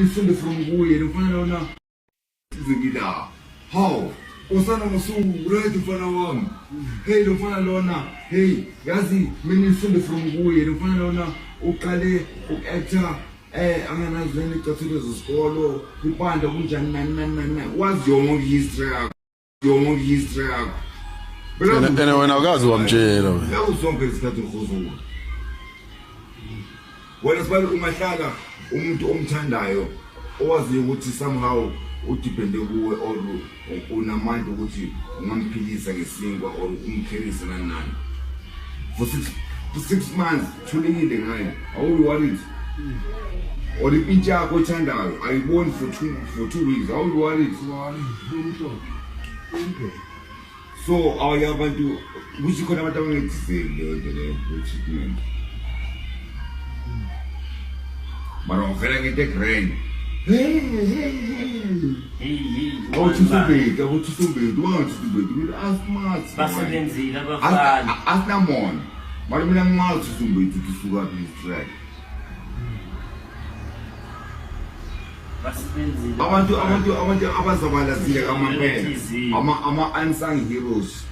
nifunde from kuye ufana lona izingila how usana musuku right ufana wami hey ufana lona hey yazi mina nifunde from kuye ufana lona uqale uku-actor anganazweni icathulo zesikolo ibanda kunjani nani wazi yonke history yakho ene wena awukazi wamtshela wena yakuzonke isikhathi ngikhuzuka wena sibale ungahlala umuntu omthandayo owaziyo ukuthi somehow udepende kuwe or unamandla ukuthi ungamphilisa ngesinkwa or umkherisa nani for 6 months thulile ngayo awuyi worried or impintshi yakho othandayo ayiboni for 2 weeks awuyi worried so awuye abantu kuthi khona abantu abangediseki leyo nto leyo treatment mara uvela ngento egrand awuthisumbeti ungangathisumbeti asmart basebenzile abafana asinamona mara mina ngingathisumbeti ukuthi usukaphi istrike abantu abazabalazile kamambela ama-unsung heroes